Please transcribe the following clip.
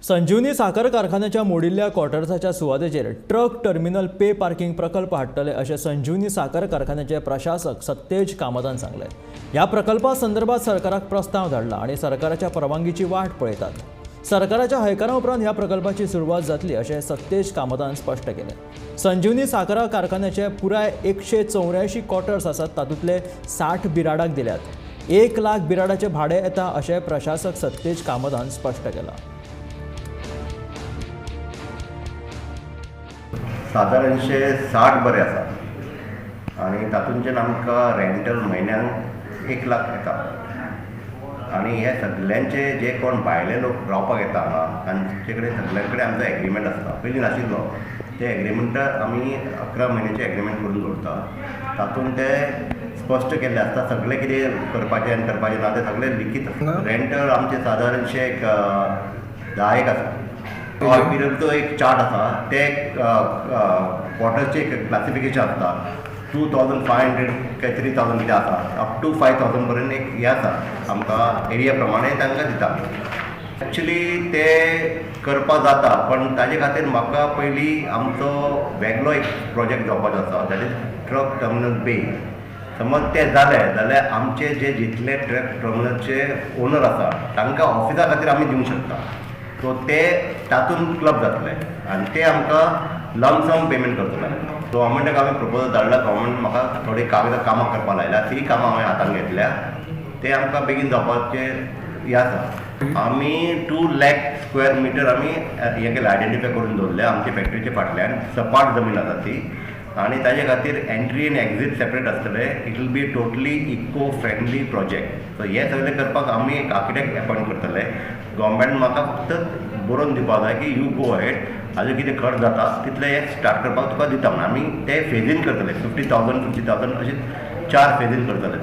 संजीवनी साखर कारखान्याच्या मोडिल्ल्या क्वॉर्टर्साच्या सुवातेचेर truck terminal pay parking प्रकल्प हाडटले, अशें संजीवनी साखर कारखान्याचे प्रशासक सत्तेज कामतान सांगलें. ह्या प्रकल्पा संदर्भात सरकाराक प्रस्ताव धाडला आनी सरकाराच्या परवानगीची वाट पळयतात. सरकाराच्या हयकारा उपरांत ह्या प्रकल्पाची सुरवात जातली, अशें सत्तेज कामतान स्पश्ट केलें. संजीवनी साखर कारखान्याचे पुराय 184 क्वॉर्टर्स आसात. तातूंतले 60 बिराडाक दिल्यात. 1 लाख बिराडाचें भाडें येता, अशें प्रशासक सत्तेज कामतान स्पश्ट केलां. सादारणशे 60 बरे आसा आनी तातूंतल्यान आमकां रेंटल म्हयन्याक 1 लाख येता. आनी हे सगल्यांचे, जे कोण भायले लोक रावपाक येता हांगा, तांचे कडेन सगल्यां कडेन आमचो एग्रीमेंट आसता. पयलीं नाशिल्लो. ते एग्रीमेंटार आमी 11 म्हयन्याचे एग्रीमेंट करून दवरता. तातूंत ते स्पश्ट केल्ले आसता, सगळें कितें करपाचें आनी करपाचें ना, तें सगळें लिखीत आसता. रेंटल आमचे सादारणशे एक 10 एक आसा. हय, पिरियडचो एक चार्ट आसा. ते क्वॉर्टर्सचे एक क्लासिफिकेशन आसता. 2500 काय 3000 कितें आसा, अप टू 5000 पर्यंत एक हें आसा. आमकां एरिया प्रमाणे तांकां दिता. एक्चुली ते करपाक जाता, पण ताजे खातीर म्हाका पयलीं आमचो वेगळो एक प्रोजेक्ट जावपाचो आसा, that is truck terminal bay. समज ते जालें जाल्यार आमचे जे जितले ट्रक टर्मिनलचे ओनर आसा, तांकां ऑफिसा खातीर आमी दिवंक शकता. सो ते तातूंत क्लब जातले आनी ते आमकां लमसम पेमेंट करतले. गव्हर्मेंटाक आमी प्रपोजल धाडला. गव्हर्मेंट म्हाका थोडी कागदां कामां करपाक लायल्या. ती कामां हांवें हातान घेतल्या. ते आमकां बेगीन जावपाचें हें आसा. आमी 2 लॅक स्क्वेअर मिटर आमी हें केलें, आयडेंटिफाय करून दवरलें. आमच्या फॅक्टरीच्या फाटल्यान सपाट जमीन आसा ती आनी ताजे खातीर एंट्री आनी एक्झीट सेपरेट आसतले. It will be totally eco friendly project. So हें सगळें करपाक आमी एक आर्किटेक्ट एपॉयंट करतले. गव्हर्मेंट म्हाका फक्त बरोवन दिवपाक जाय की you go ahead, हाजेर कितें खर्च जाता तितलें हें स्टार्ट करपाक तुका दिता म्हणून. आमी ते फेजीन करतले, 50,000, 50,000 अशे चार फेजीन करतले ते.